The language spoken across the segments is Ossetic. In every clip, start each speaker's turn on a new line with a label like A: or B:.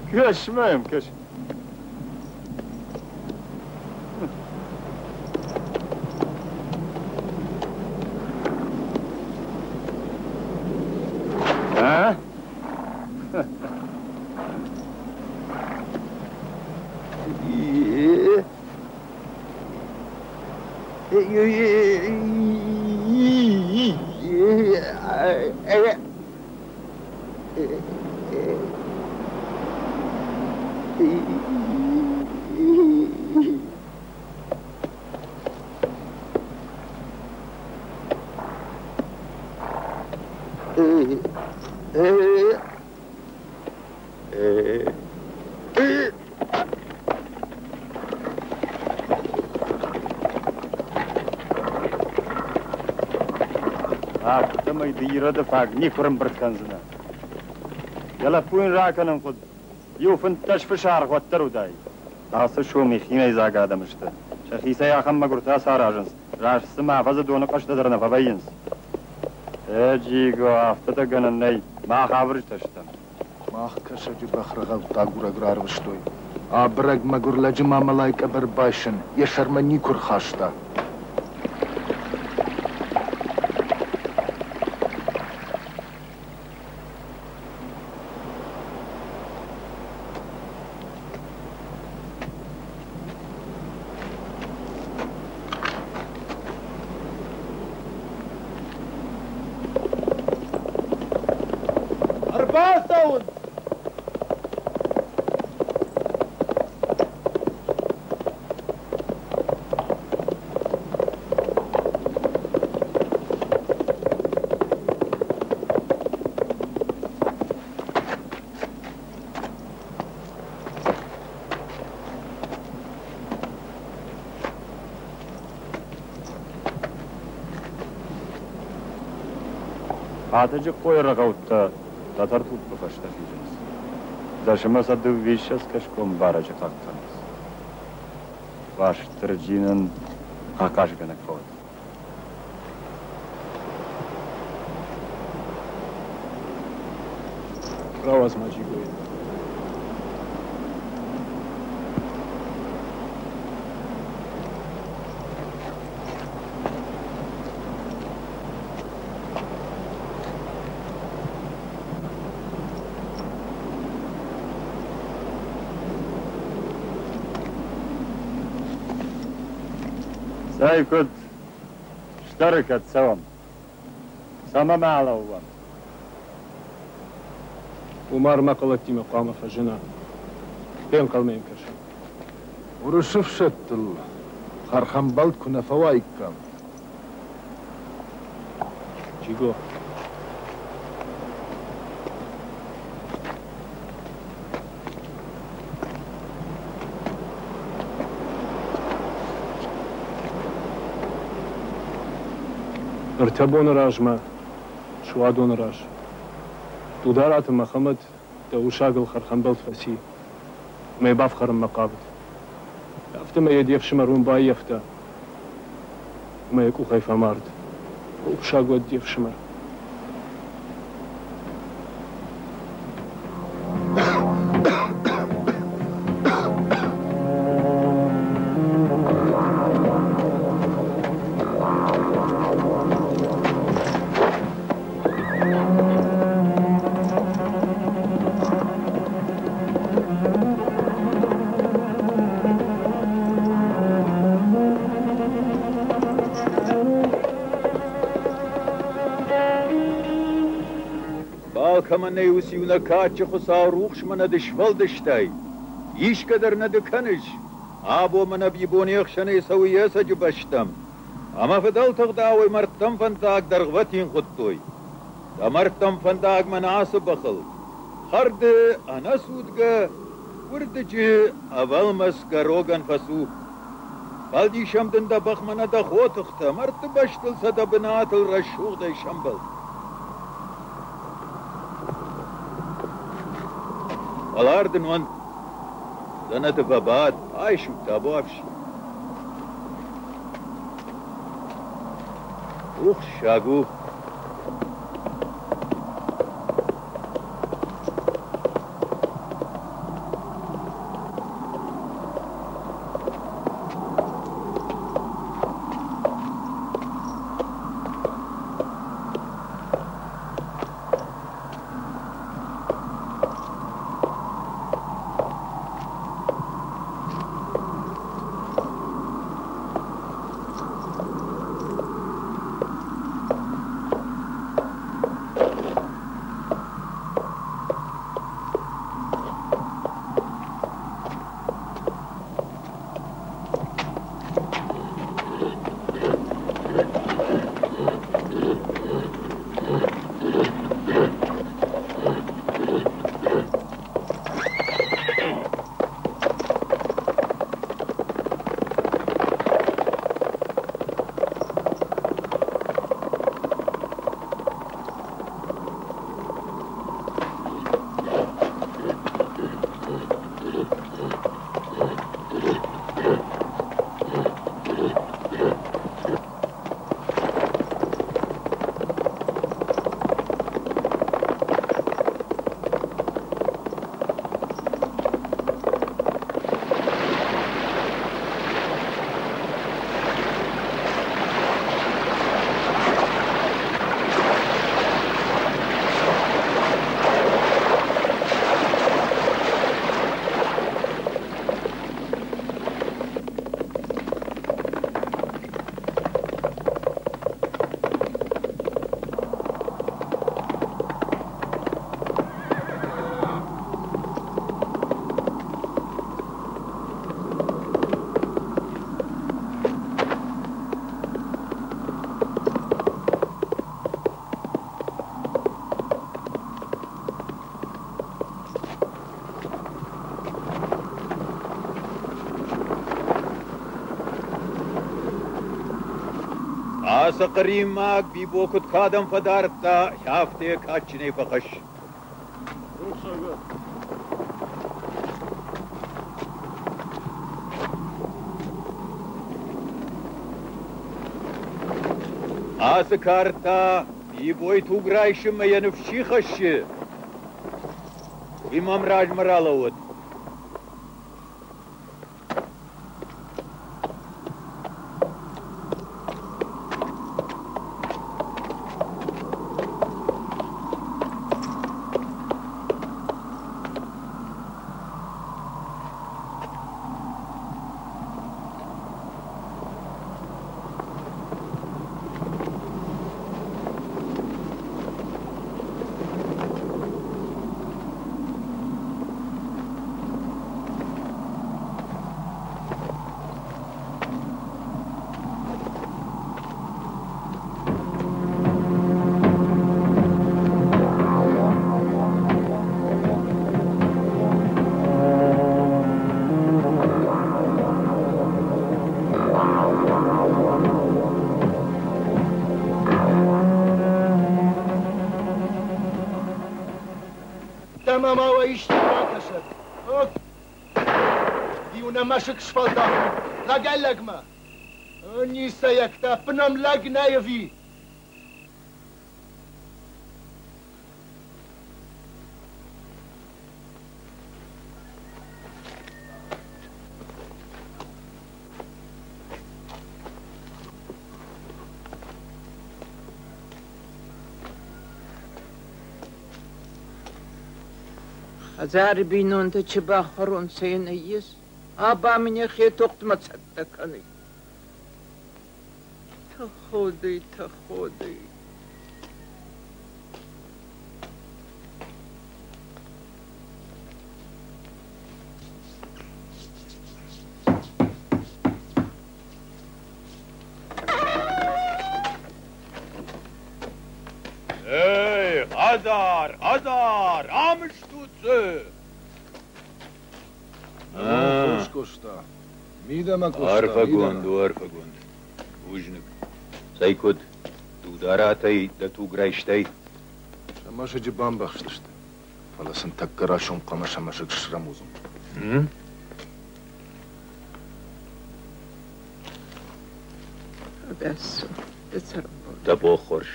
A: Кӕс мӕм, кӕс. А? Афтӕмӕй ды ирӕды фаг никуы рымбырд кӕндзынӕ. Йӕ лӕппу йын ракӕнын хъуыд, иу 15 фысы аргъ уӕддӕр уыдаид. Ацы сомих хинӕйдзаг адӕм сты. Сӕхицӕй ахӕм мӕгуыртӕ саразынц, раст цыма афӕдзы доны хъӕстӕ дӕр нӕ фӕвӕййынц. Э, Джиго, афтӕ дӕ гӕнӕн нӕй, мах абырджытӕ стӕм.
B: Мах кӕсӕджы бӕхрӕгъӕуттӕ агурӕг рарвыстой. Абырӕг мӕгуыр лӕджы мамӕлайы къӕбӕр байсын йӕ сӕрмӕ никуы рхаста.
C: Ӕрбацӕуынц!
A: Хатӕджыхъойы рӕгъӕуттӕ Тӕтӕртуппы фӕстӕ хизынц. Дӕсмӕ сӕ дыууиссӕдз кӕсгон барӕджы хъахъхъӕнынц. Уастырджи нын ахъазгӕнӕг фӕуӕд.
D: Рауадз ма джигойы.
A: Цӕй куыд, стӕры кӕд цӕуӕм? Цӕмӕ ма алӕууӕм?
D: Умар мӕхъӕлӕттимӕ хъуамӕ фӕзына. Фенхъӕлмӕ йӕм кӕсӕм.
B: Уырысы фсӕдтыл хӕрхӕмбӕлд куы нӕ фӕуаиккам.
D: Джиго. Ӕртӕ боны размӕ суадоны раз Дудараты Мӕхӕмӕт дӕ усагыл хӕрхӕмбӕлд фӕци ӕмӕ йӕ бафхӕрынмӕ хъавыд. Афтӕмӕй йӕ де фсымӕр уым баййӕфта ӕмӕ йӕ къухӕй фӕмард. Рухсаг уӕд де фсымӕр.
C: Алкӕмӕн нӕй уыциу нӕ кадджы Хуыцау рухсмӕ нӕ ды сфӕлдыстай, исгӕ дӕр нӕ ды кӕныс, абон мӕ нӕ бибоны ӕхсӕнӕй цӕуы йе цӕджы бӕстӕм. Ӕмӕ фыдӕлты ӕгъдауӕй мӕрдтӕм фӕндаг дӕргъвӕтин хуыдтой. Дӕ мӕрдтӕм фӕндагмӕ нӕ ацы бӕхыл, хӕрды ӕнӕцудгӕ, уырдыджы ӕвӕлмӕцгӕ рогӕн фӕцу. Фӕлдисӕм дын дӕ бӕхмӕ нӕ дӕ хотыхтӕ, мӕрдты бӕстыл сӕ дӕ бынатыл рӕсугъдӕй сӕмбӕлд. Хӕлар дын уӕнт, дзӕнӕты фӕбад, айсут табуафси. Рухссаг у. Ацы хъримаг Бибо куыд кадӕн фӕдардта, афтӕ йӕ кадджынӕй фӕхӕсс. Ацы кард та Бибойы туг райсынмӕ йӕ ныфс чи хӕссы, уый мӕм размӕ ралӕууӕд.
B: Дӕмӕ ма уӕ исты бакӕсӕд. Иу нӕ мӕсыг сфӕлдахын лӕгӕй-лӕгмӕ. Ницӕйӕгтӕ, ӕппынӕм лӕг нӕй ӕви?
E: Хӕдзары бийнонтӕ чи бахуӕронцӕ, е нӕййес. А ба мин ӕхе тохтмӕ цӕттӕ кӕнуй. Тӕходуй, тӕходуй.
C: Эй, хӕдзар, хӕдзар, ам стут дзы!
B: Хорз, Къоста. Мидӕмӕ, Къоста,
C: Арфӕгонд у, арфӕгонд. Бузныг. Цӕй куыд? Дударатӕй дӕ туг райстай?
B: Сӕ мӕсыджы бамбӕхстысты, фӕлӕ сын тӕккӕ райсом хъуамӕ сӕ мӕсыг срӕмудзон.
E: Бӕсу, дӕ цӕрӕнбон.
C: Дӕ бон хорз.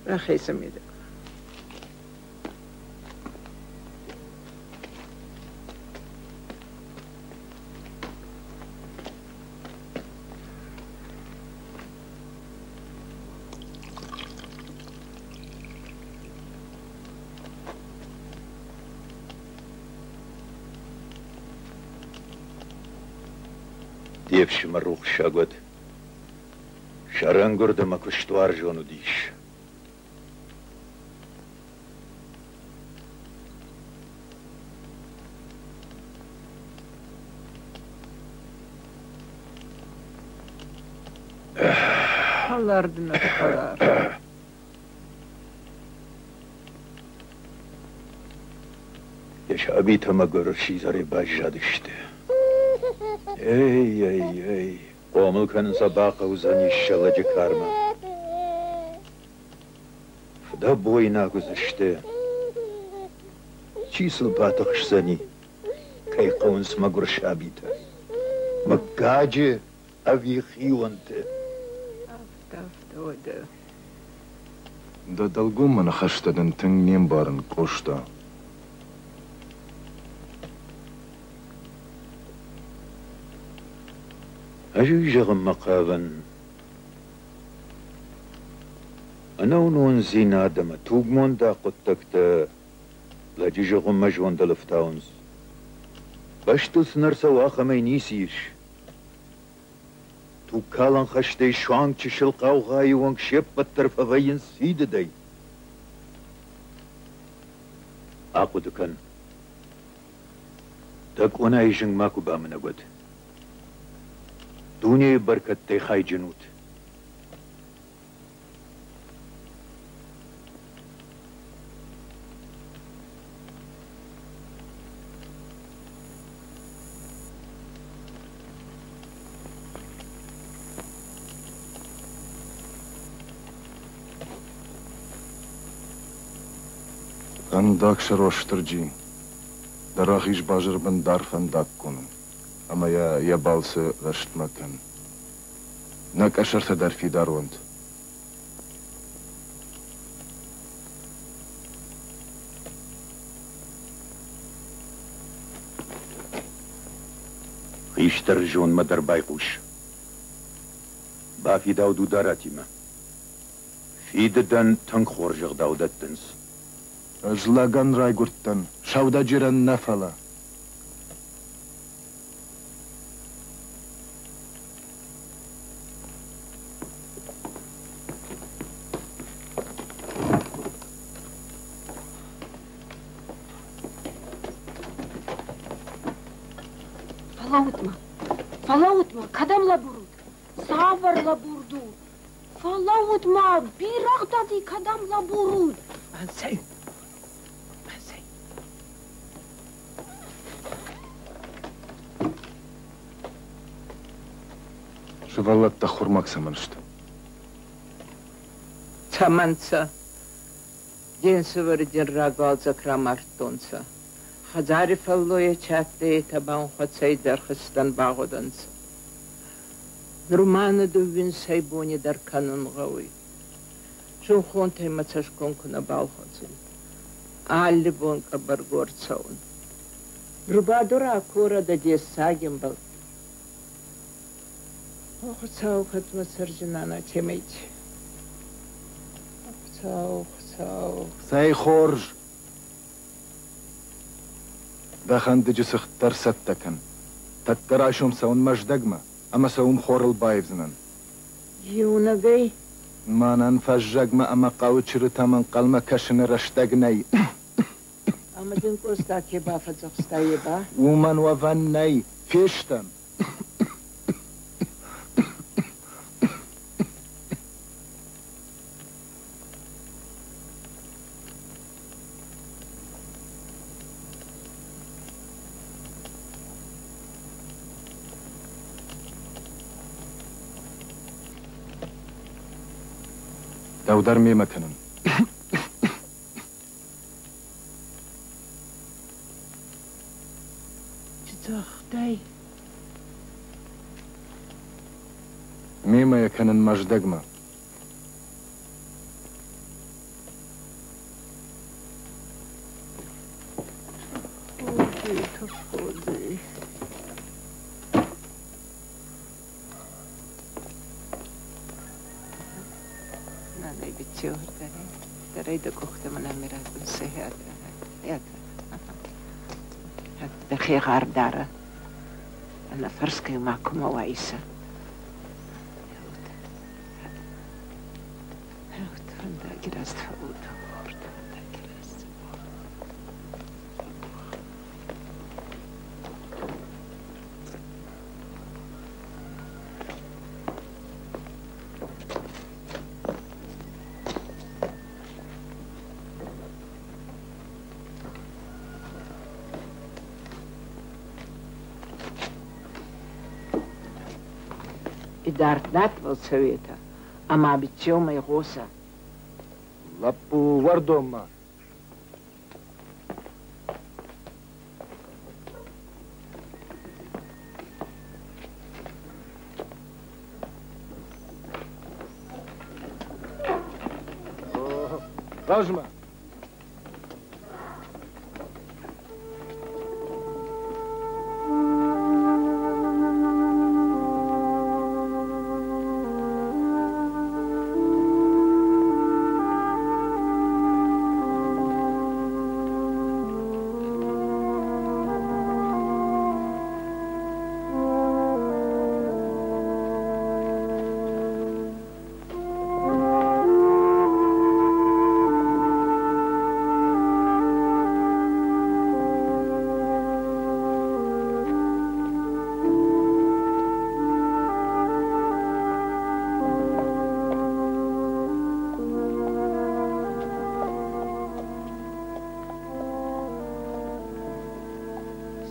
E: Рахӕцӕ мидӕмӕ.
C: Де фсымӕр рухссаг уӕд. Сӕрӕнгуырд ӕмӕ куыстуарзон уыдис.
E: Хӕлар дын ӕфхӕрар.
C: Йӕ сабитӕ мӕгуыр сидзӕрӕй баззадысты. Эй-эй-эй, хъомыл кӕнын сӕ бахъӕудзӕнис сӕ лӕджы кармӕ. Фыдӕбойнаг уыдзысты. Чи сыл батыхсдзӕни, кӕй хъӕуынц мӕгуыр сабитӕ? Мыггаджы ӕви хионты?
E: Афтӕ, афтӕ уӕдӕ.
B: Дӕ дӕлгоммӕ ныхӕстӕ дын тынг не мбарын, Къоста.
C: Ӕз уый зӕгъынмӕ хъавын, Ӕнӕуынондзинад ӕмӕ тугмондаг хъуыддӕгтӕ лӕджы зыгъуыммӕ зондыл ӕфтауынц. Бӕстыл сын ӕрцӕуы, ахӕмӕй ницы ис. Тугкалӕн хӕстӕй суанг чысыл хъаугъайы онг се ппӕт дӕр фӕвӕййынц фидыдӕй. Ахъуыды кӕн, дӕ къонайы зынг макуы бамынӕг уӕд. Дунейы бӕркӕдтӕй хайджын ут.
B: Фӕндагсар Уастырджи, дӕ рахиз базыры бын дӕр фӕндаггон у, ӕмӕ йӕ йӕ балцы рӕстмӕ кӕн. Нӕ къӕсӕртӕ дӕр фидар уӕнт.
C: Хистӕры зондмӕ дӕр байхъус. Бафидау Дударатимӕ. Фидыдӕн тынг хорз ӕгъдау дӕттынц.
B: Ӕз лӕгӕн райгуырдтӕн, сӕудӕджерӕн нӕ фӕлӕ.
F: Фӕлӕуут-ма, фӕлӕуут-ма, кӕдӕм лӕбурут? Цавӕр лӕбурд у? Фӕлӕуут-ма, бирӕгътӕ кӕдӕм лӕбурут?
E: Ӕнцай, ӕнцай.
B: Сывӕллӕттӕ хурмаг цӕмӕн сты?
E: Цӕмӕн сӕ? Де нсувӕри дин рагуалдзӕг рамардтонцӕ. Хӕдзари фӕллойӕ чи адтӕй, етӕ ба ӕнхуӕцӕй хестӕн багъудӕнцӕ. Нур ма нӕ дууинсӕй бони дӕр кӕнун гъӕуй. Зӕнхонтӕй мӕ цӕсгон ку нӕбал хуӕцуй. Алли бон къӕбӕргор цӕун. Нур ба ду ракорӕ дӕ дессаги ӕмбӕлтти. О, Хуцау, кӕдмӕ цӕрдзинан атемӕйти? Хуцау, Хуцау.
B: Цӕй хорз! Дӕ хӕндыджы цыхт дӕр цӕттӕ кӕн. Тӕккӕ райсом цӕуын Мӕздӕгмӕ ӕмӕ сӕ уым хорыл баивдзынӕн.
E: Иунӕгӕй?
B: Мӕнӕн фӕззӕгмӕ ӕмӕ хъӕуы чырытӕм ӕнхъӕлмӕ кӕсыны рӕстӕг нӕй.
E: Ӕмӕ дын Къоста ке бафӕдзӕхста, е ба?
B: Уымӕн уӕвӕн нӕй. Фестӕм. Дӕу дӕр мемӕ кӕнын.
E: Чи загътай?
B: Мемӕ йӕ кӕнын Мӕздӕгмӕ.
E: Ходи, тӕхуди. Нанай битсеу дарай дӕ къухтӕ мӕн амиратунцӕ дӕхе гъар дарӕ. Ӕнӕфӕрсгӕй ма кумӕ уайсӕ. Фӕндаги раст фӕууд, фӕндаги раст. Идард надбӕл цӕуетӕ ӕма биццеумӕ игъосӕ.
B: Лӕппу, уӕрдонмӕ! Размӕ!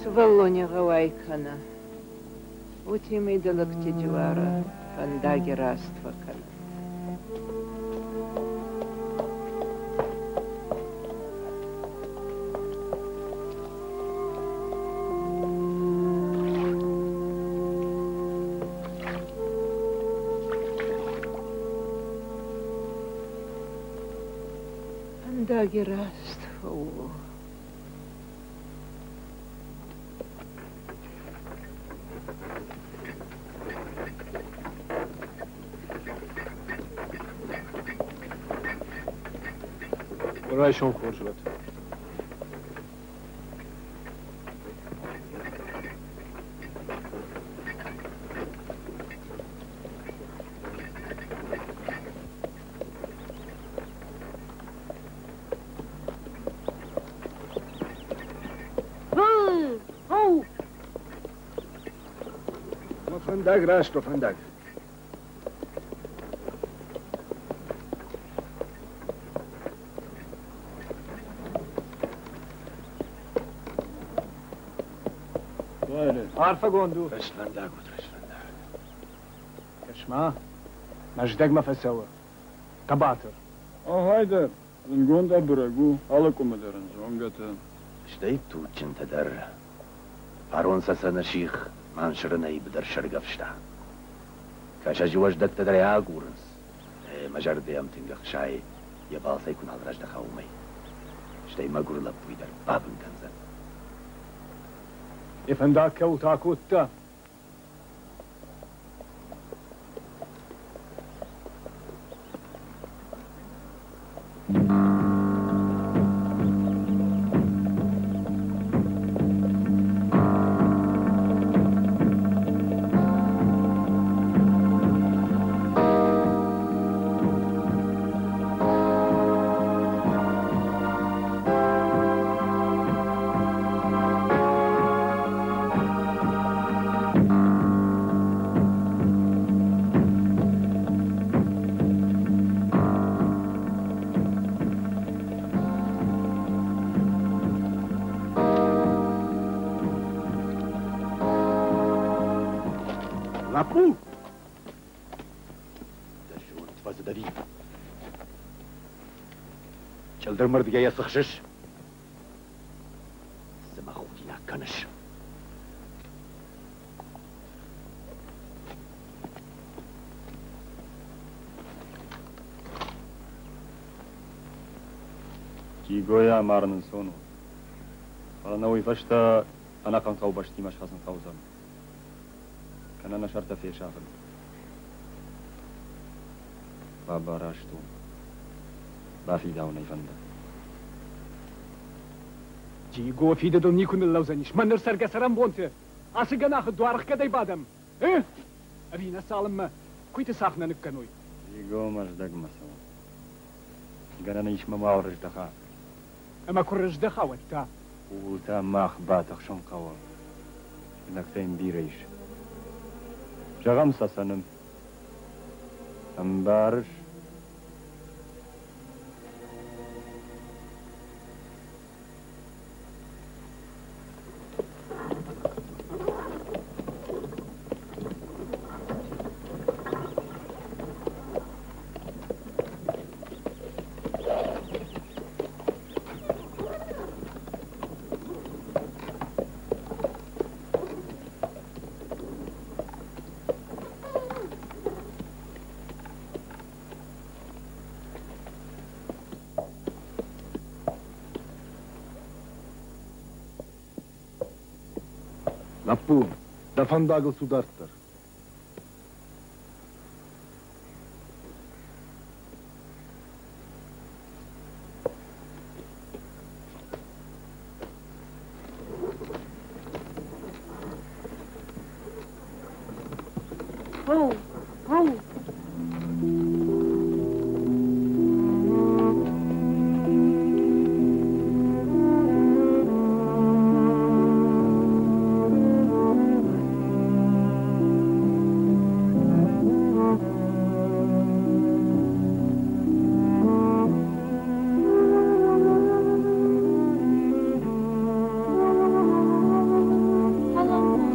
E: Сувӕллони гъӕуай кӕнӕ. Уотемӕй дӕ лӕгти дзиуарӕ фӕндаги раст фӕккӕнӕд. Гъуддаги раст фӕууо.
D: Райсом хорз уӕд.
B: Фӕндаг раст у, фӕндаг.
D: Арфӕгонд у.
C: Рӕствӕндаг уыд, рӕствӕндаг.
D: Кӕс-ма, Мӕздӕгмӕ фӕцӕуы. Хъӕбатыр.
G: Агъайдӕр, зынгонд абырӕг у, алы къуымы дӕр ын зонгӕтӕ.
H: Стӕй туджджынтӕ дӕр. Фарон сӕ сӕны сих Мансыры наиб дӕр сӕргӕвста. Кӕсӕджы уӕздӕттӕ дӕр ӕй агурынц. Мӕ зӕрдӕ йӕм тынг ӕхсайы, йӕ балцӕй куы нал раздӕха, уымӕй. Стӕй мӕгуыр лӕппуйы дӕр бабын кӕндзӕн.
D: Йӕ фӕндаг кӕуылты акодта,
H: Лӕппу! Дӕ зонд фӕцыд ӕви? Чъылдырмырдыгӕй йӕ цыхсыс? Цы мӕ худинаг кӕныс?
A: Гигойы амарын ӕнцон у, фӕлӕ нӕ уый фӕстӕ ӕнӕхъӕн хъӕубӕстимӕ схӕцын хъӕудзӕн. Кӕнӕ нӕ сӕртӕ фесафын. Баба раст у. Бафидауын ӕй фӕнды.
D: Гиго фидыдыл никуы ныллӕудзӕнис. Мӕн ныр цӕргӕ-цӕрӕнбонты ацы гӕнахы дуархгӕдӕй бадӕм. Э? Ӕви нӕ цалынмӕ куыйты цагъд нӕ ныккӕной?
A: Гиго Мӕздӕгмӕ цӕуы. Гӕнӕн ис мӕ мал рыздӕха.
D: Ӕмӕ куы рыздӕха, уӕд та?
A: Ууыл та мах батыхсын хъӕуы. Знӕгтӕ йын бирӕ ис. Зӕгъӕм, Цӕцӕны. Ӕмбарыс?
B: Лӕппу, дӕ фӕндагыл цу дарддӕр.
F: Оу, оу! Фӕлӕуу-ма.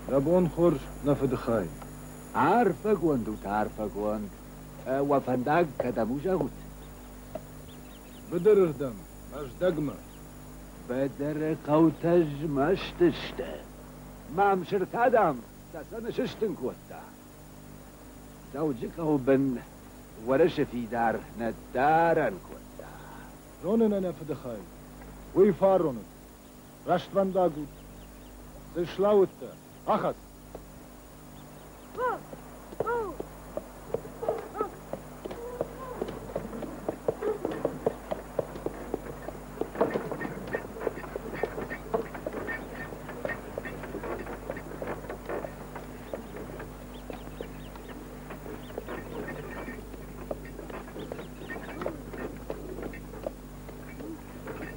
B: Дӕ бон хорз, нӕ фыдыхай.
I: Арфӕгонд ут, арфӕгонд. Уӕ фӕндаг кӕдӕм у, зӕгъут?
B: Быдырырдӕм, Мӕздӕгмӕ.
I: Быдыры хъӕутӕ змӕст сты. Мамсыр та, дам, цӕцӕны сыстын кодта. Дзӕуджыхъӕуы бын Уӕрӕсе фидар ныддарӕн кодта.
B: Зонын ӕнӕ фыдыхай, уый фарон уыд. Рӕствӕндаг ут. Цы слӕууыдтӕ? Ахӕц!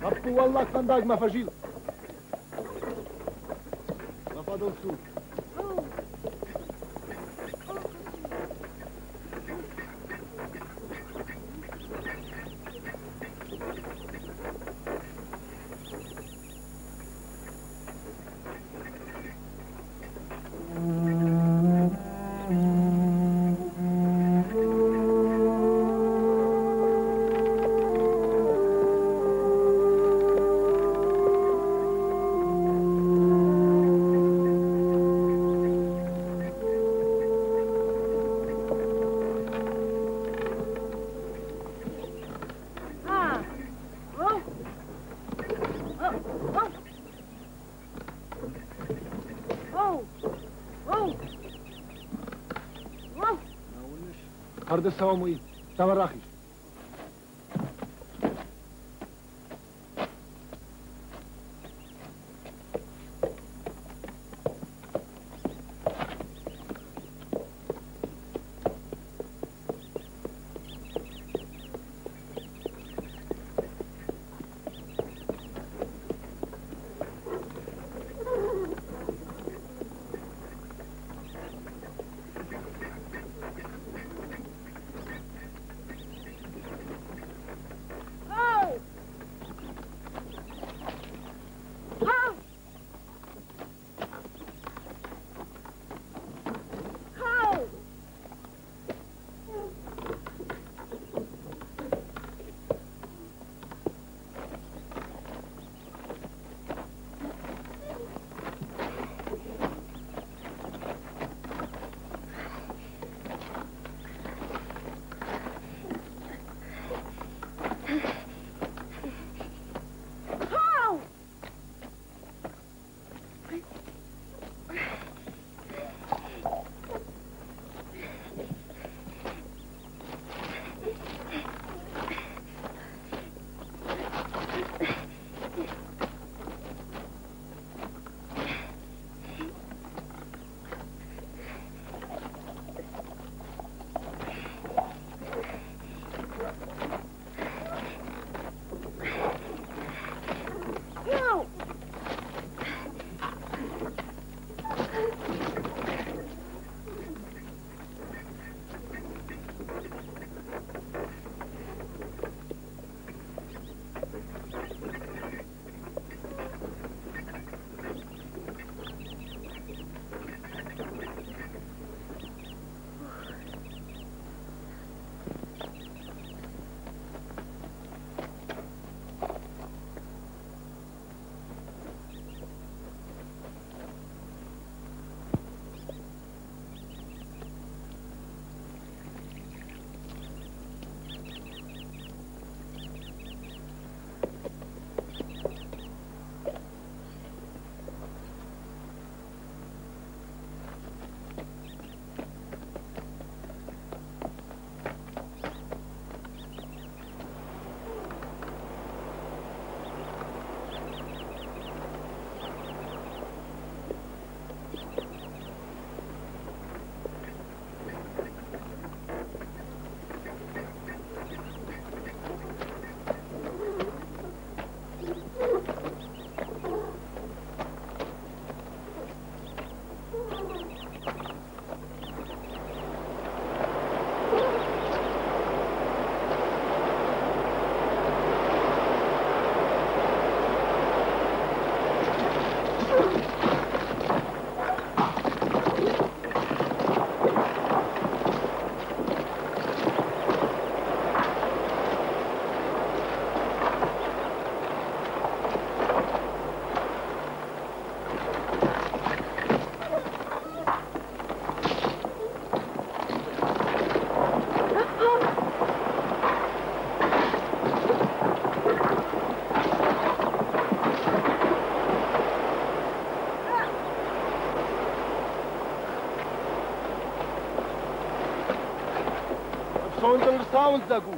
B: Лӕппу уӕллаг фӕндагмӕ фӕзил. Мӕ фӕдыл цу. Хӕрды цӕуӕм уый, цавӕр рахиз?
J: цонгыл ӕрцауындзӕг у.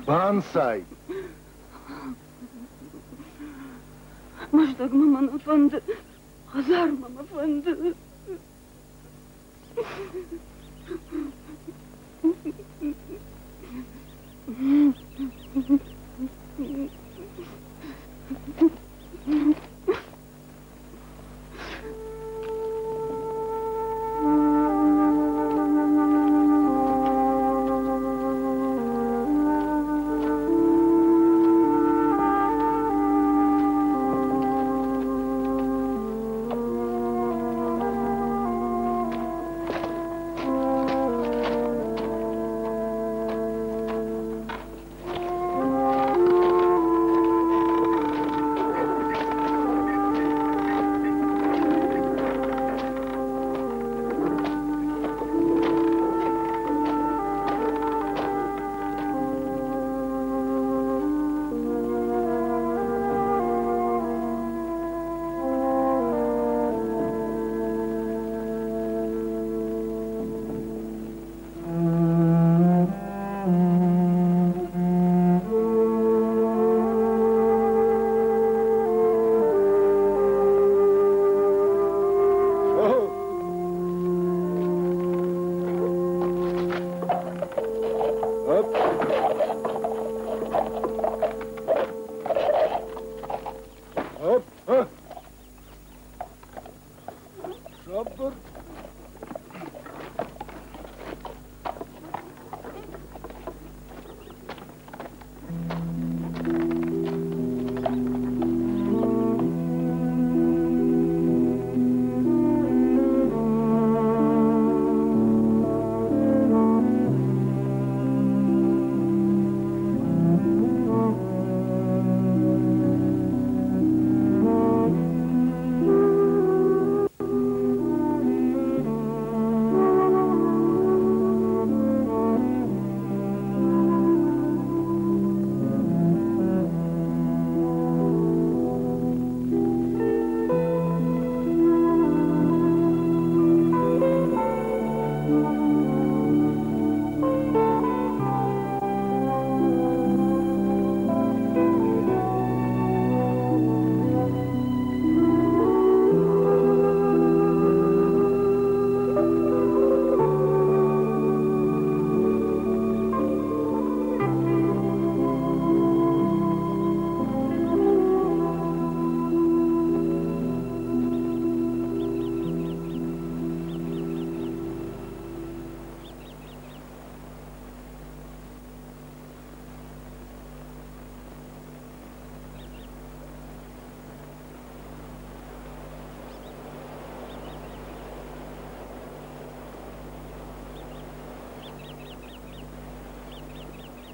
J: Банцай!
F: Мӕздӕгмӕ мӕ нӕ фӕнды, хӕдзармӕ мӕ фӕнды.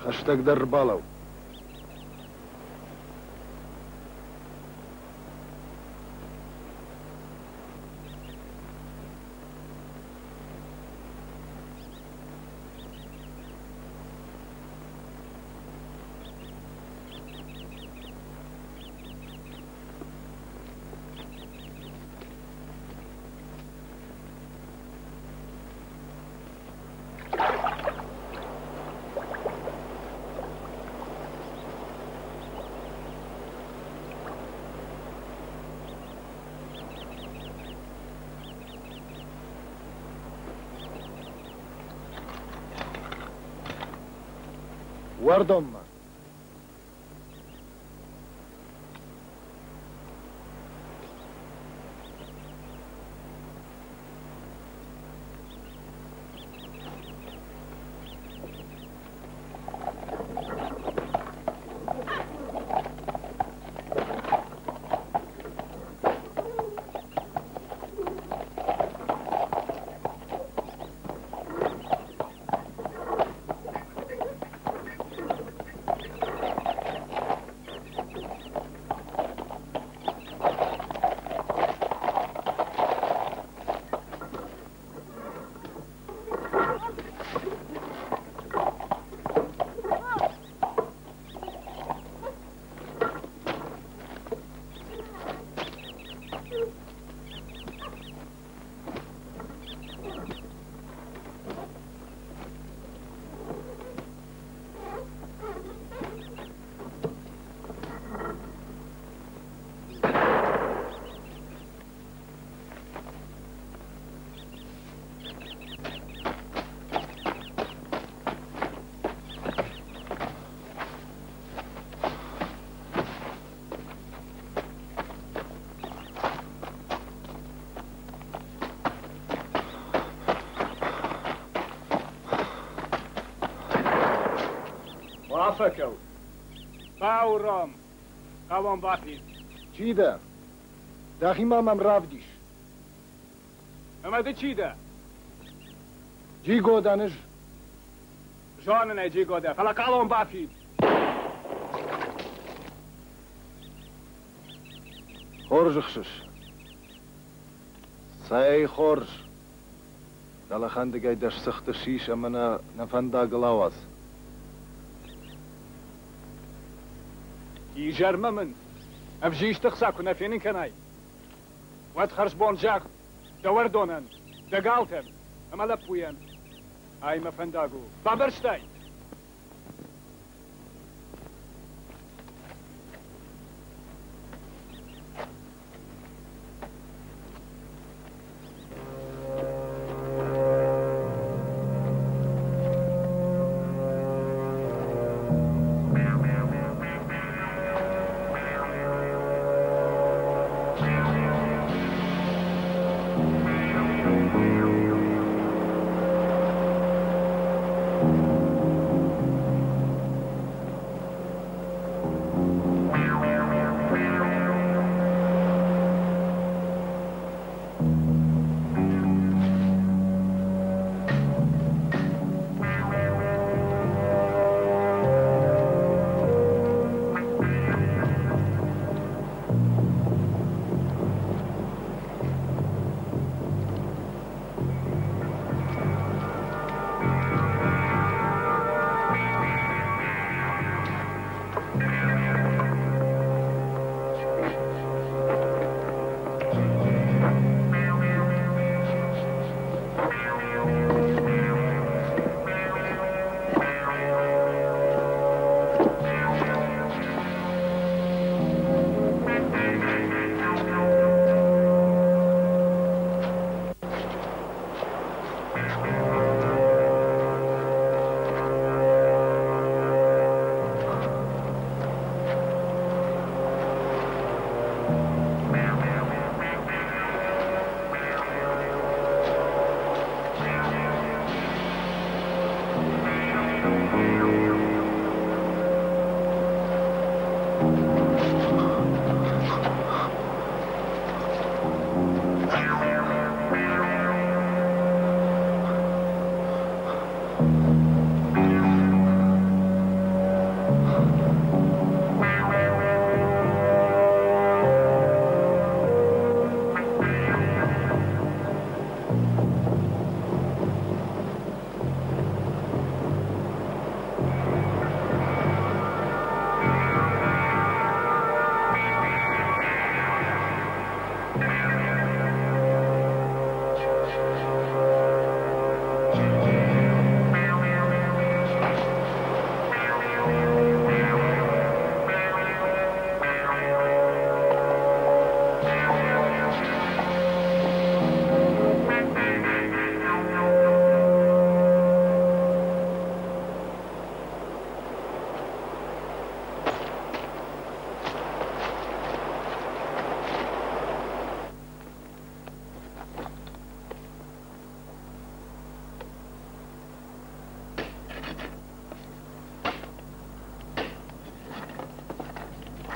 B: Хӕстӕгдӕр ӕрбалӕуу. Уӕрдонмӕ.
G: Бафӕкӕут! Бауром! Хъалон бафид!
J: Чи дӕ? Дӕхи ма мӕм равдис.
G: Ӕмӕ ды чи дӕ?
J: Джиго дӕн ӕз.
G: Зонын ӕй, Джиго дӕ, фӕлӕ хъалон бафид!
B: Хорз ӕхсыс. Цӕй хорз! Дӕлӕхӕндыгӕй дӕ сцыхты сис ӕмӕ нӕ нӕ фӕндагыл ауадз.
G: Изӕрмӕ мын ӕвзисты хца куы нӕ фенын кӕнай, уӕд хӕрзбон зӕгъ дӕ уӕрдонӕн, дӕ галтӕн ӕмӕ лӕппуйӕн. Ай мӕ фӕндаг у. Бамбӕрстай?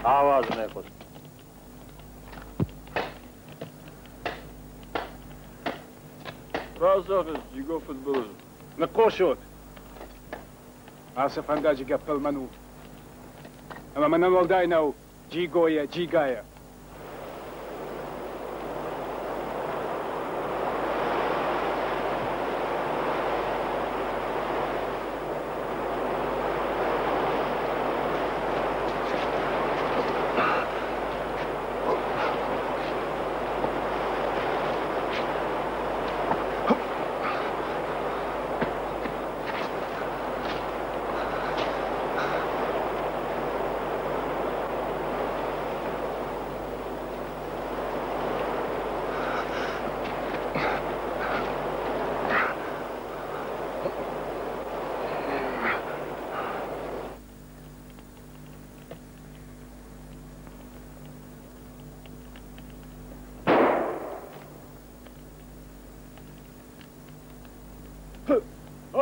A: Ауадзын ӕй хъуыд.
K: Раст зӕгъыс, Джиго фыдбылыз.
G: Ныхъхъус ут! Ацы фӕндаджы гӕппӕл мӕн у. Ӕмӕ мӕнӕн уӕлдай нӕу Джигойӕ, Джигайӕ.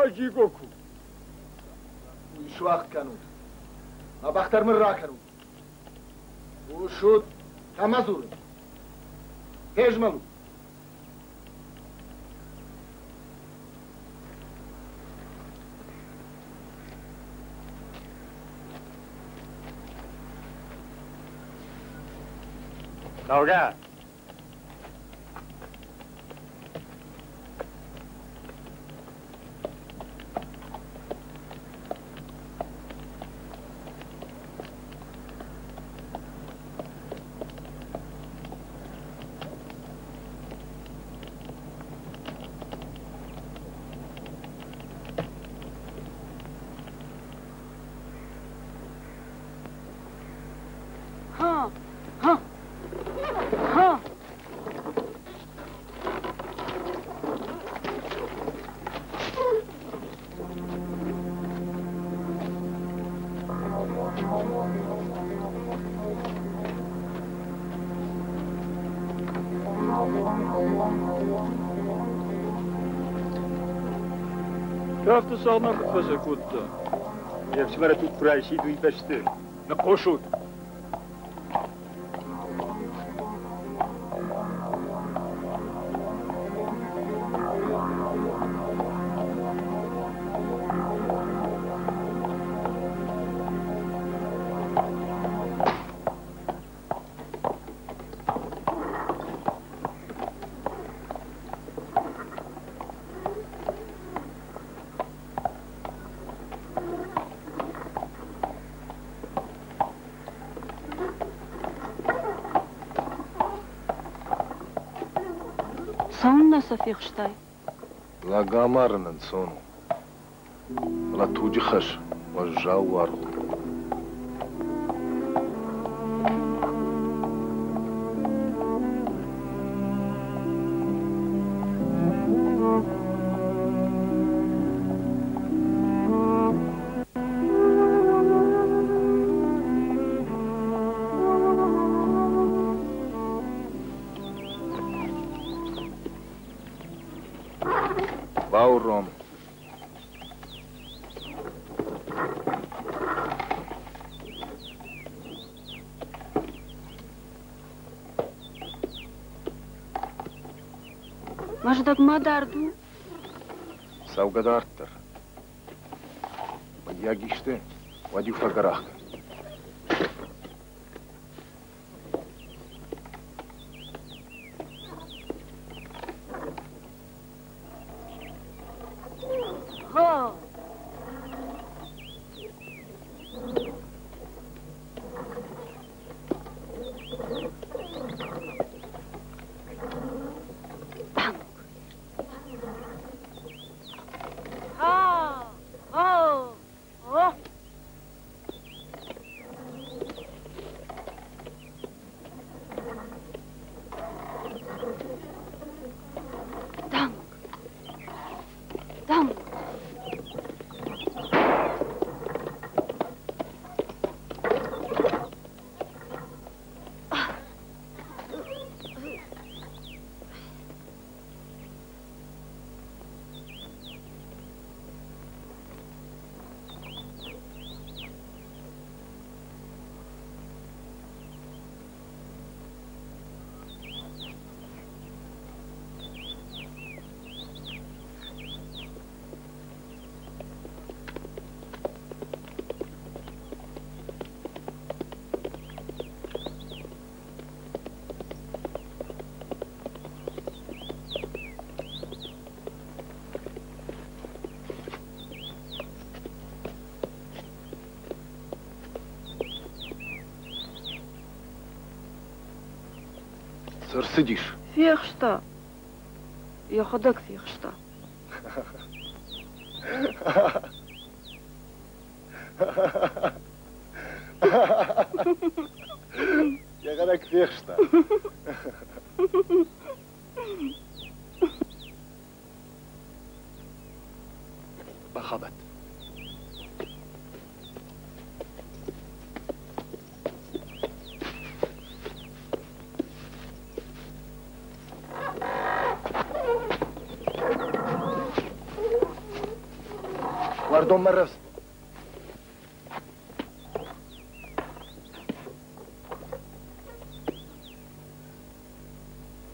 K: Аджиго ку.
J: Уый суӕгъд кӕнут. Мӕ бӕх дӕр мын ракӕнут. Хъусут, кӕмӕ дзурын? Фезмӕлут.
A: Цӕугӕ!
F: Ха! Ха! Ха!
K: Кӕфты сӕрмӕ куыд фӕсӕкодта?
A: Йе фсымӕры туг куы райсид, уый бӕсты.
G: Ныхъхъус ут!
F: Цӕуыннӕ сӕ фехстай?
B: Лӕг амарын ӕнцон у, фӕлӕ туджы хӕс уӕззау уаргъ у. Бауром.
F: Мӕздӕгмӕ дард у?
B: Цӕугӕ дарддӕр. Мыййаг исты, уӕд-иу фӕгӕрах кӕн.
F: Гъа!
J: Цы рцыдис?
F: Фехста. Йӕхӕдӕг фехста.
J: Йӕхӕдӕг фехста. Мӕхӕмӕт. Уӕрдонмӕ рӕвдз.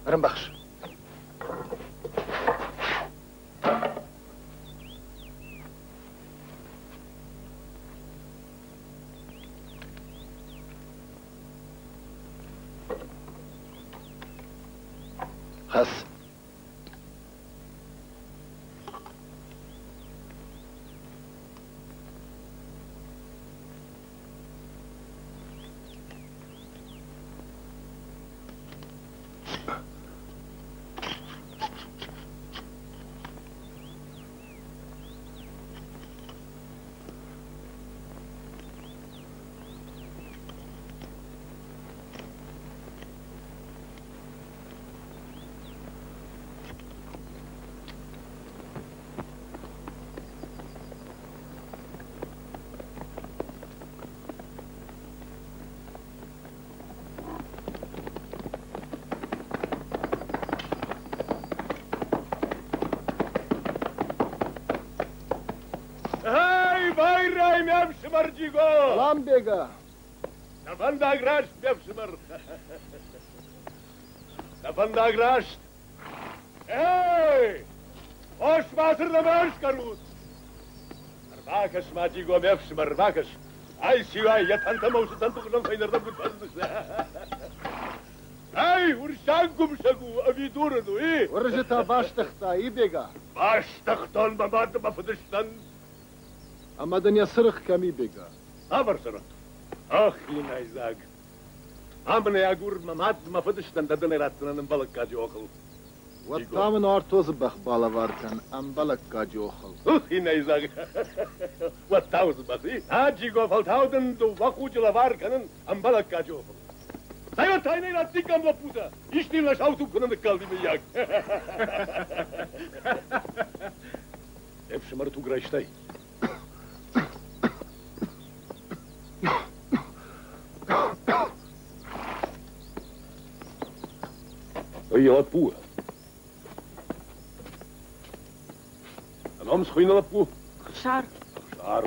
J: Ӕрӕмбӕхс. Хӕц.
L: Эй, байрай, ме фсымӕр Джиго!
J: Салам, Бега!
L: Дӕ фӕндаг раст, ме фсымӕр! Дӕ фӕндаг раст! Эй! Хос ма цырдӕм ӕскӕрут! Ӕрбакӕс ма, Джиго, ме фсымӕр, ӕрбакӕс! Ай сиуай, йӕ тӕнтӕ мӕ усы тӕнты хуызӕн фӕйнӕрдӕм куыд фӕзындысты! Ай, уырыссаг гуымсӕг у ӕви дурын у, и?
J: Уырызы та бастыгъта, и, Бега?
L: Бастыгътон мӕ мад ӕмӕ фыдыстӕн.
J: Ӕмӕ дын йӕ цырыхъ кӕм и, Бега?
L: Цавӕр цырыхъ? Ах, хинӕйдзаг! Ам ын ӕй агур, мӕ мад, мӕ фыдыстӕн дӕ дын ӕй ратдзынӕн ӕмбӕлӕггаджы охыл.
J: Уӕд та мын Артозы бӕх балӕвар кӕн ӕмбӕлӕггаджы охыл.
L: Ух, хинӕйдзаг! Уӕд та уыцы бӕх, и? А, Джиго, фӕлтау дын дыууӕ хъуджы лӕвар кӕнын ӕмбӕлӕггаджы охыл. Цӕй, уӕд та йын ӕй раттиккам лӕппутӕ, исты йын нӕ сау туг куы нӕ ныккалди, мыййаг. Ӕфсымӕры туг райстай? Ой, лӕппу! Ном схуыйны лӕппу?
F: Хсар.
L: Хсар.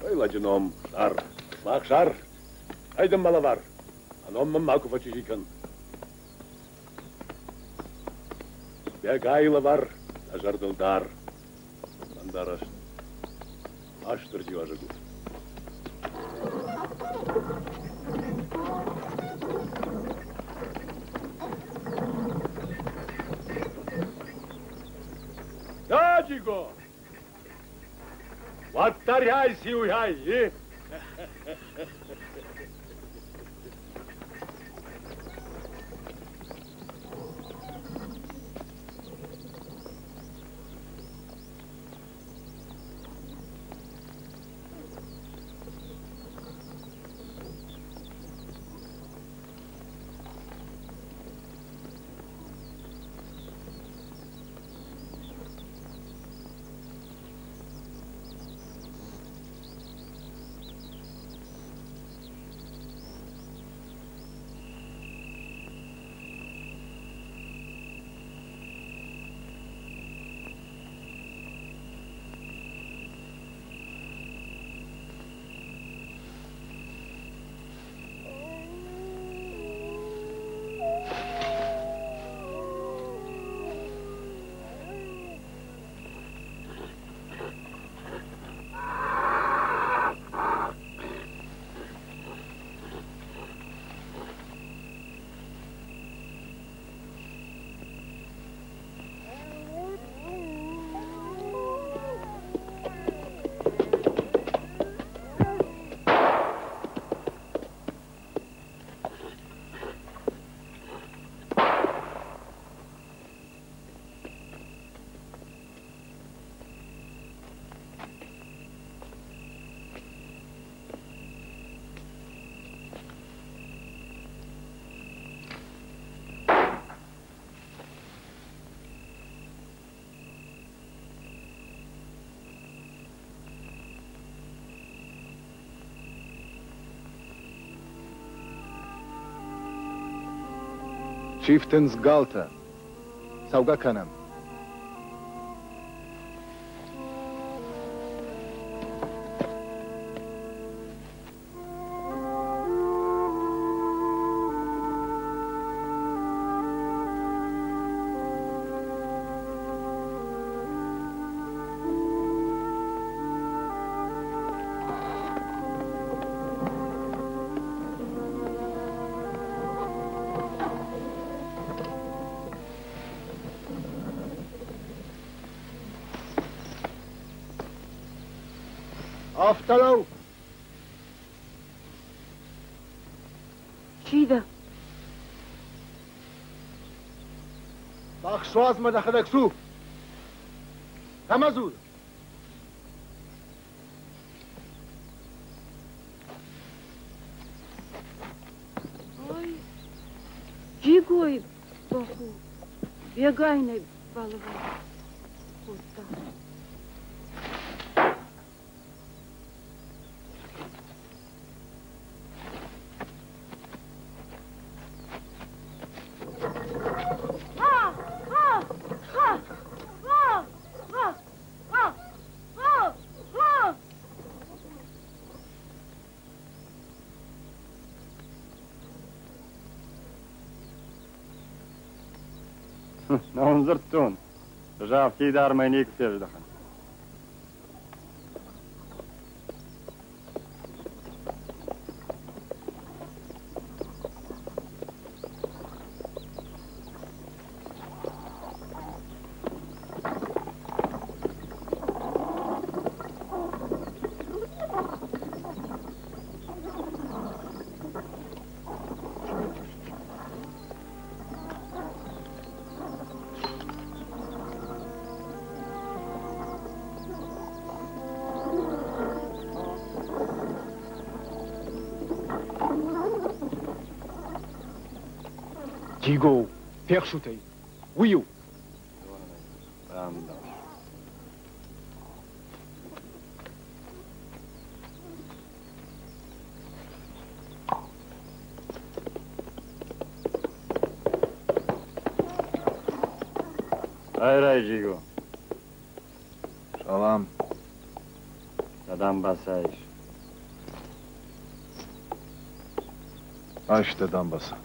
L: Ой, лӕджы ном, Хсар. Ма Хсар, ай дын мӕ лӕвар. А ном мын макуы фӕчъизи кӕн. Бегайы лӕвар дӕ зӕрдыл дар. Фӕндараст. Астырджи уазӕг у. Даджиго! Уӕддӕр ай сиуй ай, и?
J: Сифтындз галтӕ. Цӕугӕ кӕнӕм. Афтӕ лӕуу!
F: Чи дӕ?
J: Бӕх суадз мӕ дӕхӕдӕг цу! Кӕмӕ дзур?
F: Ой, Джигой бӕх у, бегайнӕй балӕвар кодта.
A: Нӕ уын дзырдтон, ӕз афтидармӕ никуы фездӕхын.
G: Джиго, фехсут ӕй! Уый у!
A: Айрай, Джиго.
B: Салам.
A: Дӕ дамбаца ис.
B: Айс дӕ дамбаца.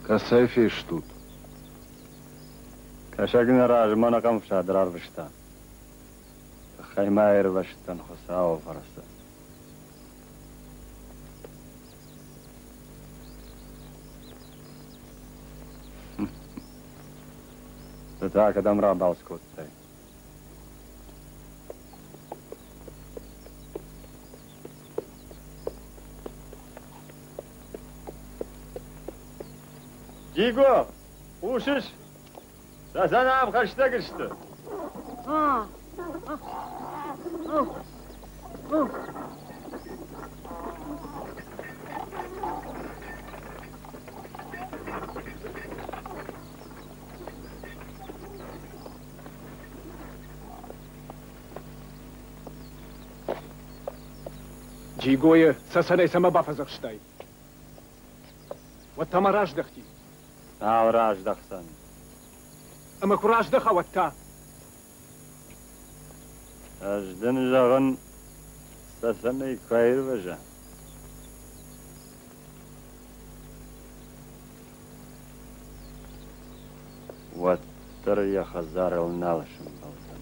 B: Кӕцӕй фестут?
A: Кӕсӕг нӕ размӕ нӕ къӕмфсад рарвыста. Тыххӕй ма аирвӕзтӕн Хуыцауы фӕрцы. Ды та кӕдӕм рабалц кодтай? Гиго, хъусыс? Цӕцӕн ам хӕстӕг сты.
G: Джигойы цӕцӕнӕй цӕмӕ бафӕдзӕхстай? Уӕд та ма раздӕхти.
A: Нал раздӕхдзӕн.
G: Ӕмӕ куы раздӕха, уӕд та?
A: Ӕз дын зӕгъын, цӕцӕнӕй куы аирвӕза. Уӕддӕр йӕ хӕдзарыл нал сӕмбӕлдзӕн.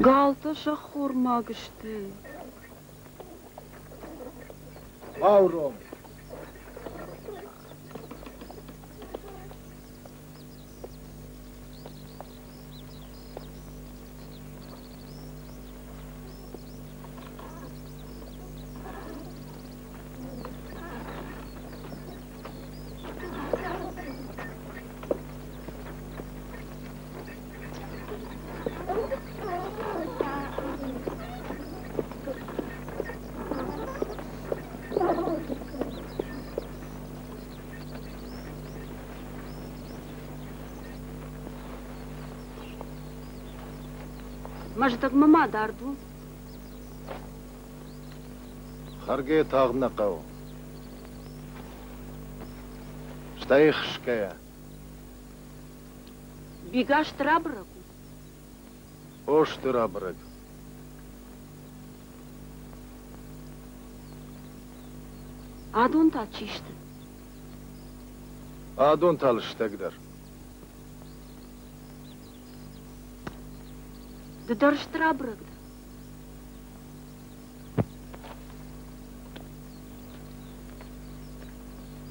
F: Галтӕ сӕххормаг сты.
J: Бауром!
F: Мӕздӕгмӕ ма дард у?
J: Хӕргӕ тагъд нӕ хъӕуы. Стӕй хсгӕйӕ.
F: Бига стыр абырӕг у?
J: О, стыр абырӕг.
F: Адон та чи сты?
J: Адон та лыстӕгдӕр.
F: Ды дӕр стыр абырӕг дӕ?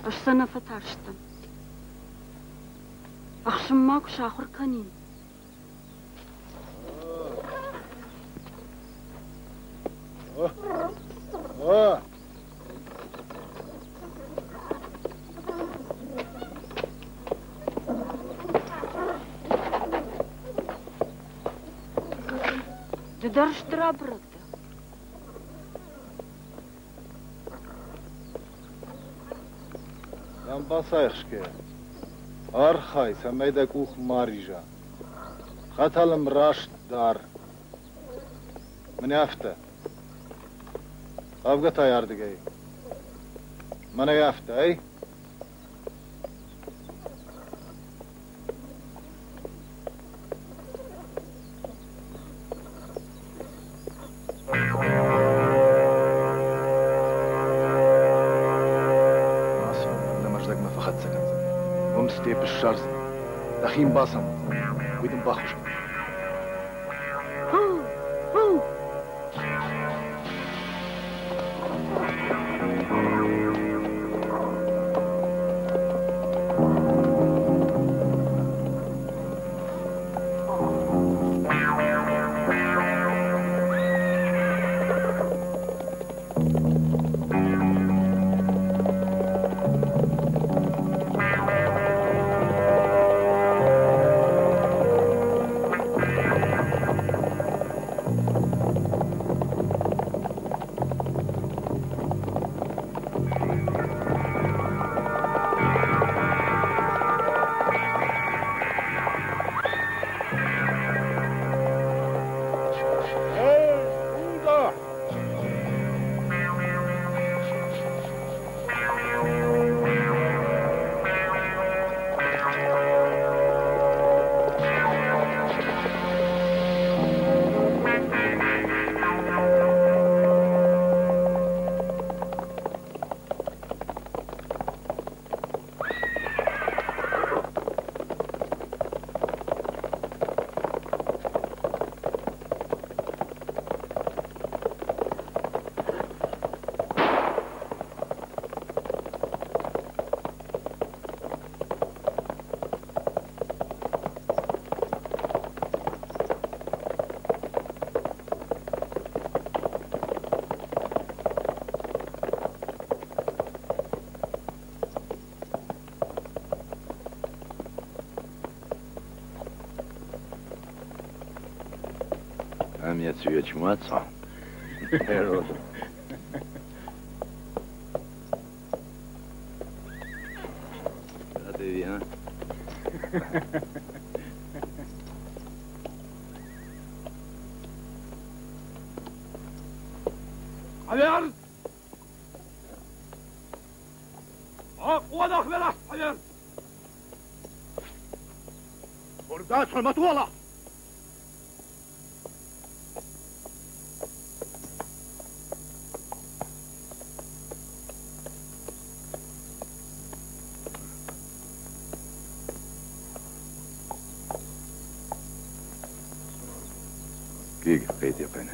F: Ӕз сӕ нӕ фӕтарстӕн. Ӕхсынмӕ куы сахуыр кӕнин. Ды дӕр стыр абырӕг дӕ.
J: Дамбацайы Архай, цӕмӕй дӕ къух ма риза. Хӕтӕл ӕм раст дар. Мӕнӕ афтӕ. Хъавгӕ та ардыгӕй. Мӕнӕ афтӕ, ай? Ацу, дӕ мӕздӕгмӕ фӕхӕццӕ кӕндзӕн. Уым степ ссардзынӕ. Дӕхи йын бацамондзӕн. Уый дын баххуыс кӕндзӕн.
H: Jetzt wird
L: 怎么多了？
C: Дقيقة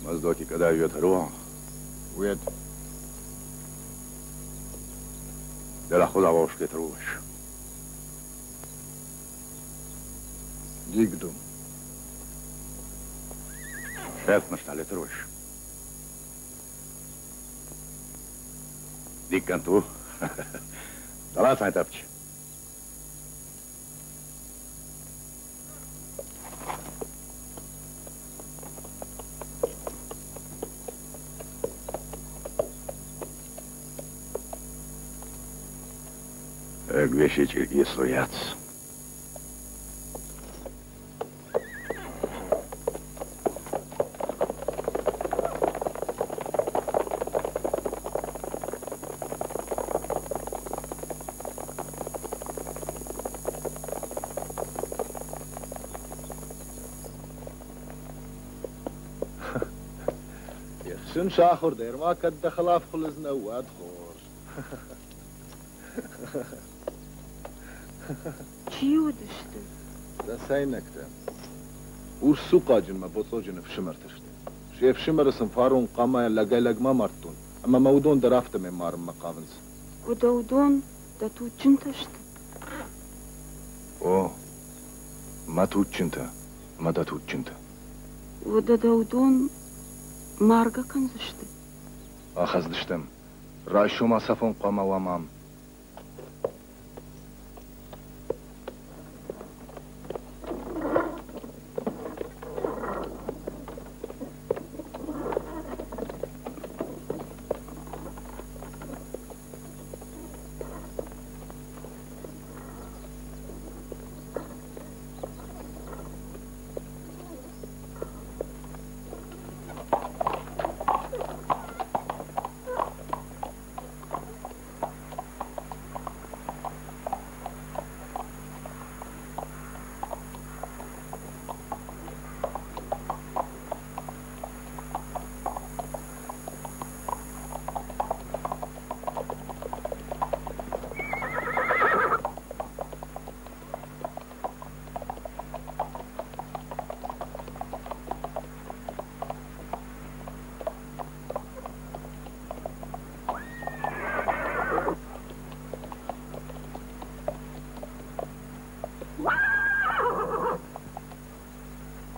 C: Моздоки когда уйет руа?
B: Уйет.
C: Дела худа вошки труваш.
B: Дигду.
C: Шеф маштали труваш. Дикканту. Дала сайн тапч. Гвещичи и суяц.
B: Сын сахуыр дӕр ма кӕд дӕ хӕлаф хуылыдз нӕу, уӕд хорз.
F: Чи уыдысты?
B: Цӕцӕйнӕгтӕ. Урс цухъаджын мӕ боцъоджын ӕфсымӕртӕ сты. Се фсымӕры сын фарон хъамайӕ лӕгӕй-лӕгмӕ амардтон, ӕмӕ мӕ уыдон дӕр афтӕмӕй марынмӕ хъавынц.
F: Уӕдӕ уыдон дӕ туджджынтӕ сты?
B: О, мӕ туджджынтӕ, мӕ дӕ туджджынтӕ.
F: Уӕдӕ дӕ уыдон маргӕ кӕндзысты?
B: Ахӕцдзыстӕм. Райсом ацафон хъуамӕ уӕм ам.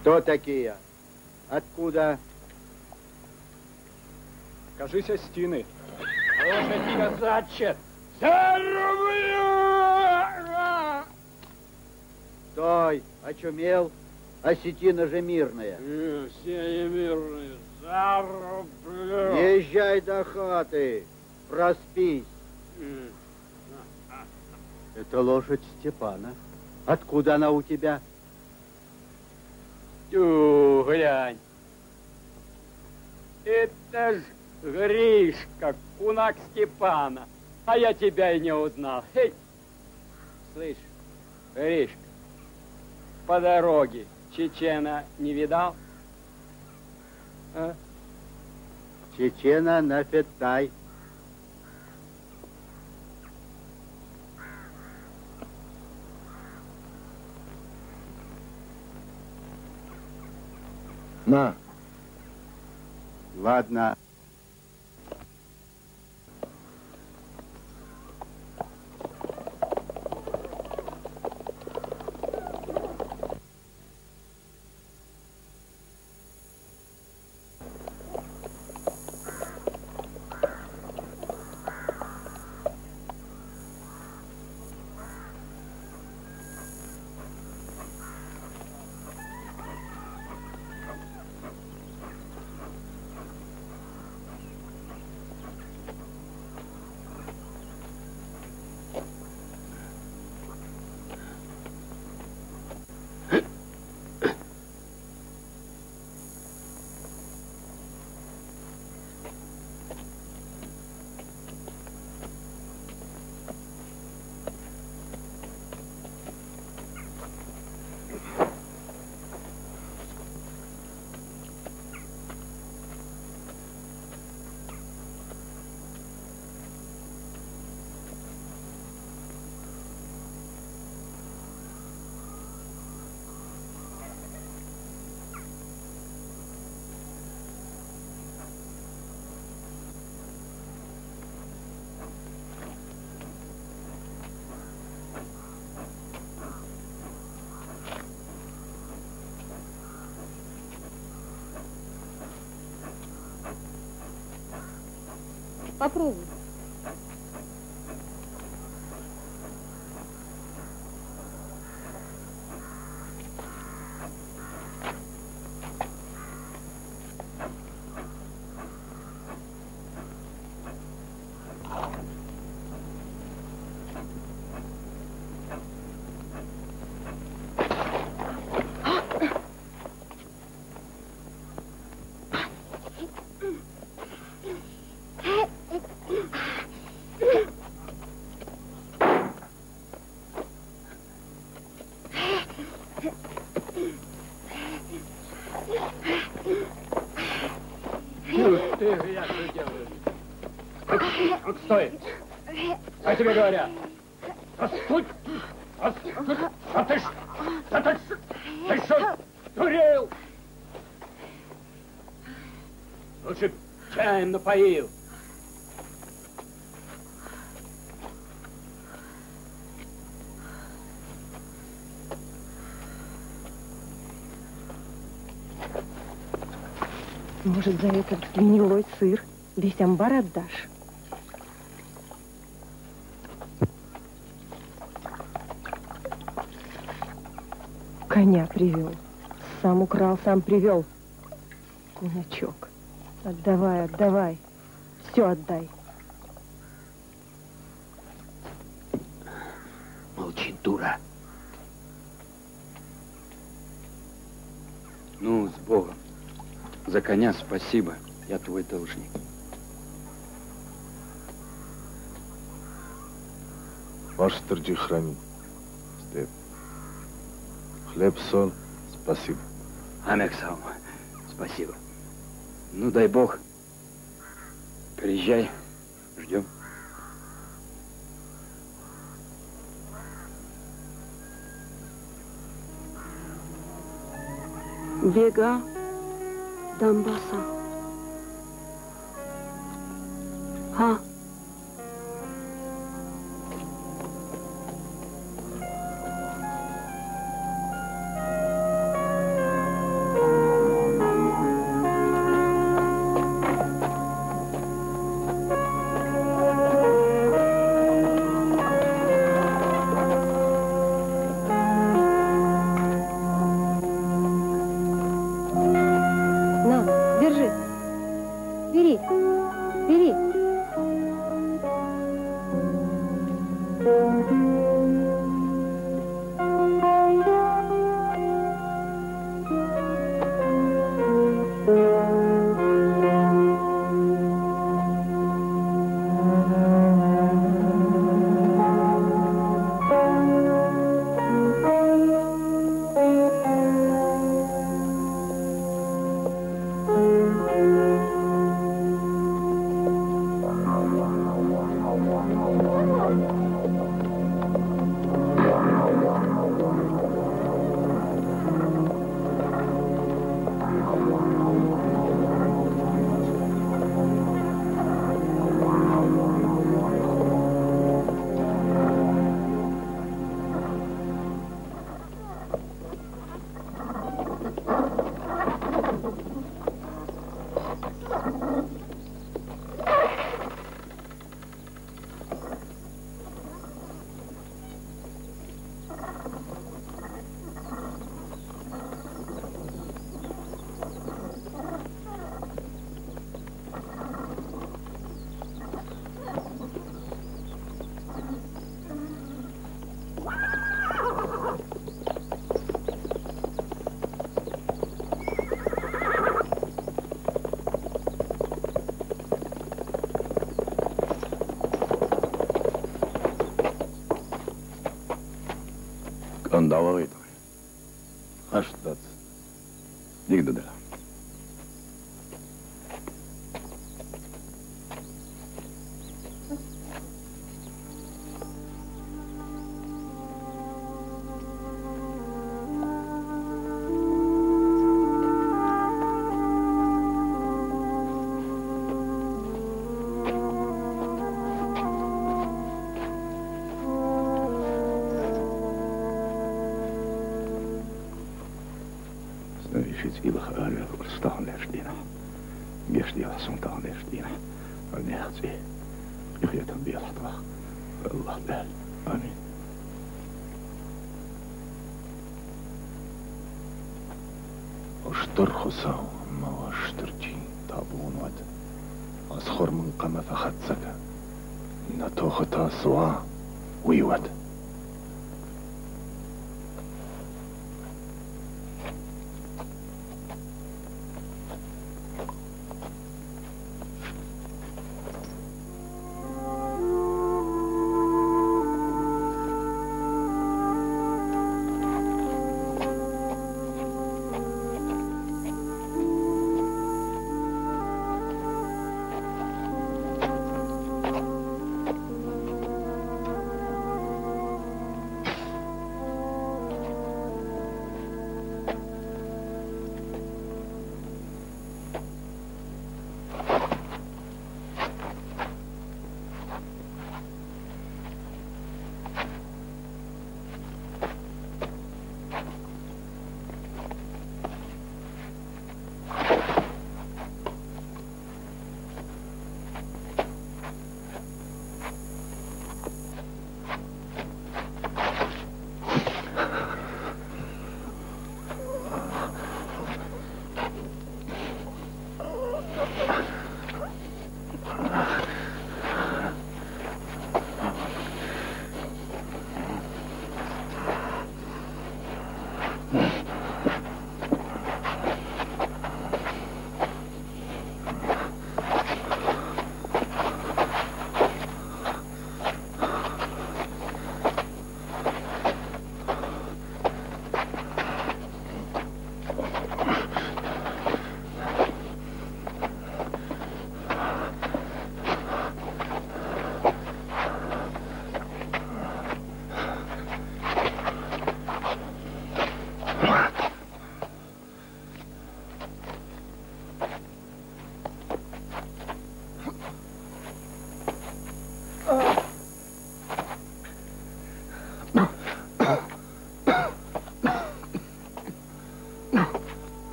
M: Кто такие? Откуда?
G: Кажись, остины.
K: Лошадь казачья! Зарублю!
M: Стой! Очумел? Осетина же мирная.
K: Все не мирные. Зарублю!
M: Езжай до хаты, проспись. Это лошадь Степана. Откуда она у тебя?
K: Тю, глянь. Это ж Гришка, кунак Степана. А я тебя и не узнал. Эй! Слышь, Гришка, по дороге Чечена не видал? А?
M: Чечена на Феттай.
B: На.
M: Ладно.
N: Попробуй.
K: Ты, я что делаю? Стой! А тебе говорят! Стой! А ты, а ты, ты что, дурел? Лучше чаем напоил.
N: Может, за этот гнилой сыр весь амбар отдашь? Коня привел. Сам украл, сам привел. Куначок. Отдавай, отдавай. Все отдай.
H: Молчи, дура.
K: Ну, с Богом. За коня спасибо, я твой должник.
B: Ваш храни, Степ. Хлеб, соль, спасибо.
K: Амек сам, спасибо. Ну, дай Бог. Приезжай, ждем.
F: Бега Донбасса. Ха.
N: На, держи. Бери, бери.
L: Амин.
B: Стыр Хуыцау ӕмӕ Уастырджи, табу уын уӕд! Ацы хур мын хъӕмӕ фӕхӕццӕ кӕн. Нӕ тохы та цы уа, уый уӕд.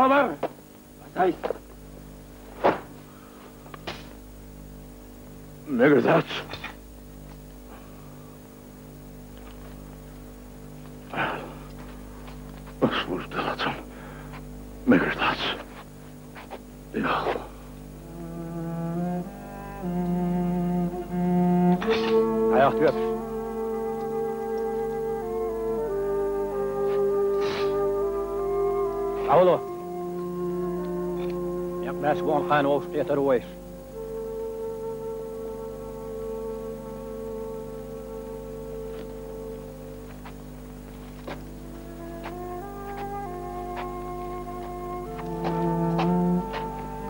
L: Sauber! Was heißt? Megazats. Служдалацам. Мегазац. Ja.
C: Ach, hübsch. Paolo. Mes gewoon gaan over Roos.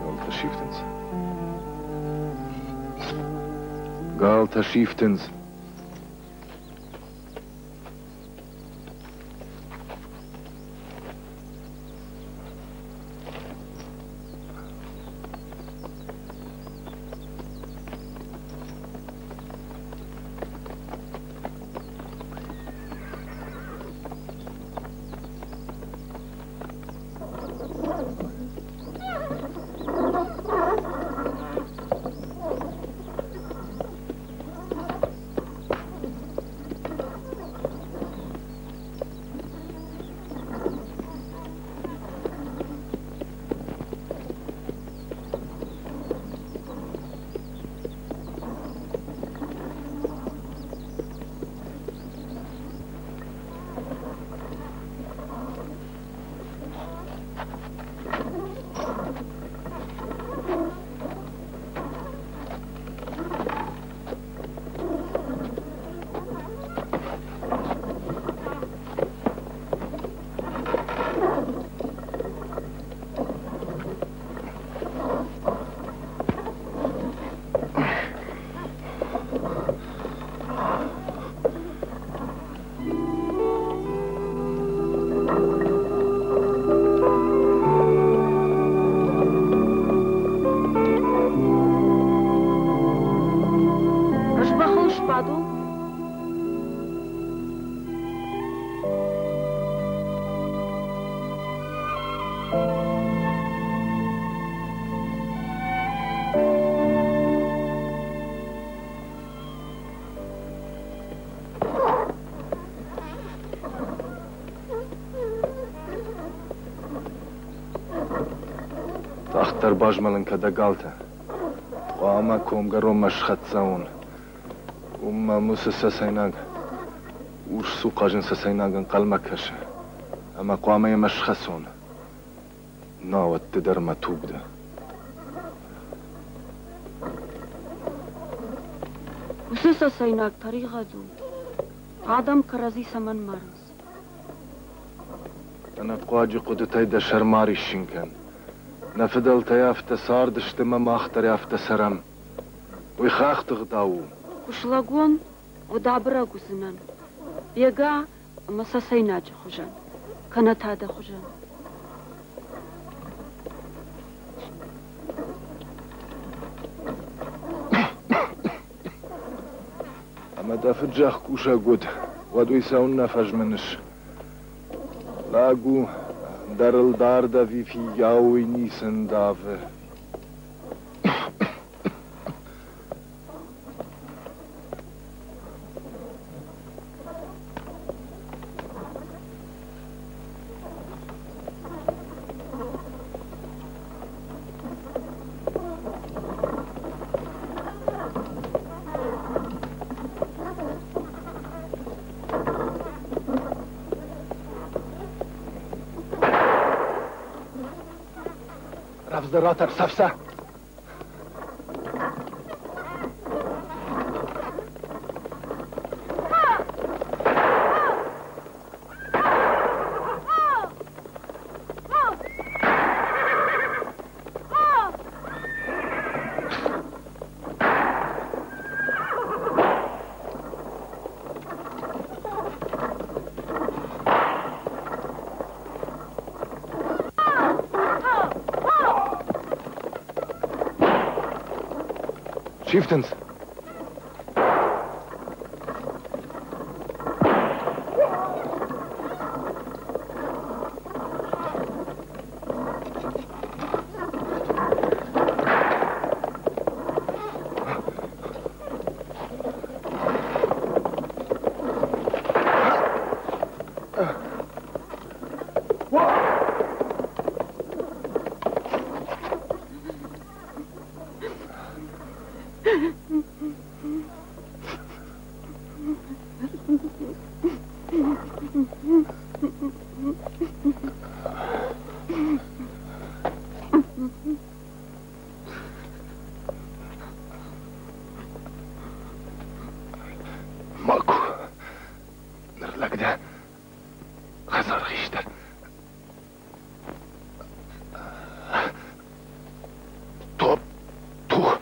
B: Galta Chieftains. Galta Chieftains. Тагъддӕр базмӕлын кӕ дӕ галтӕ. Хъуамӕ комгӕронмӕ схӕццӕ уон. Уым мӕм уыцы цӕцӕйнаг, урс цухъхъаджын цӕцӕйнаг ӕнхъӕлмӕ кӕсы, ӕмӕ хъуамӕ йемӕ схӕцон. Науӕд ды дӕр мӕ туг дӕ.
F: Уыцы цӕцӕйнаг тӕригъӕд у. Адӕм кӕрӕдзи цӕмӕн марынц?
B: Ӕнӕхъуаджы хъуыдытӕй дӕ сӕр ма риссын кӕн. Нӕ фыдӕлтӕй афтӕ цардысты ӕмӕ мах дӕр афтӕ цӕрӕм. Уый хӕхты гъдау у.
F: Куы слӕг уон, уӕд абырӕг уыдзынӕн. Бега ӕмӕ цӕцӕйнаджы хуызӕн, кӕнӕ та дӕ хуызӕн.
B: Ӕмӕ дӕ фыд зӕхкусӕг уыд, уӕд уый цӕуыннӕ фӕзмыныс? Лӕг у, ӕндӕр ыл дард ӕви фиййау, уый ницы ндавы. Рӕвдздӕр ратӕр, цӕф сӕ! Chieftains. Ма ку, ныр лӕг дӕ, хӕдзары хистӕр. Топ, тух.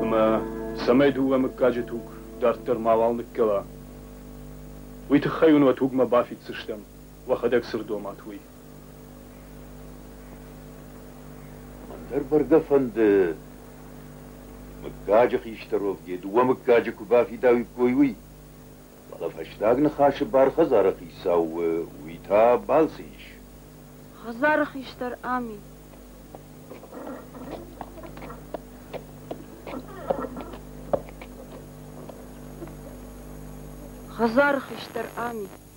D: Ӕмӕ цӕмӕй дыууӕ мыггаджы туг дарддӕр мауал ныккӕла, уый тыххӕй уын уӕ тугмӕ бафиддзыстӕм, уӕхӕдӕг цы рдомат, уый.
C: Мӕн дӕр бӕргӕ фӕнды, мыггаджы хистӕр уӕвгӕ дыууӕ мыггаджы куы бафидауиккой, уый. Фӕлӕ фӕстаг ныхасы бар хӕдзары хицау у, уый та балцы ис.
F: Хӕдзары хистӕр ам и. Хӕдзары хистӕр ам и.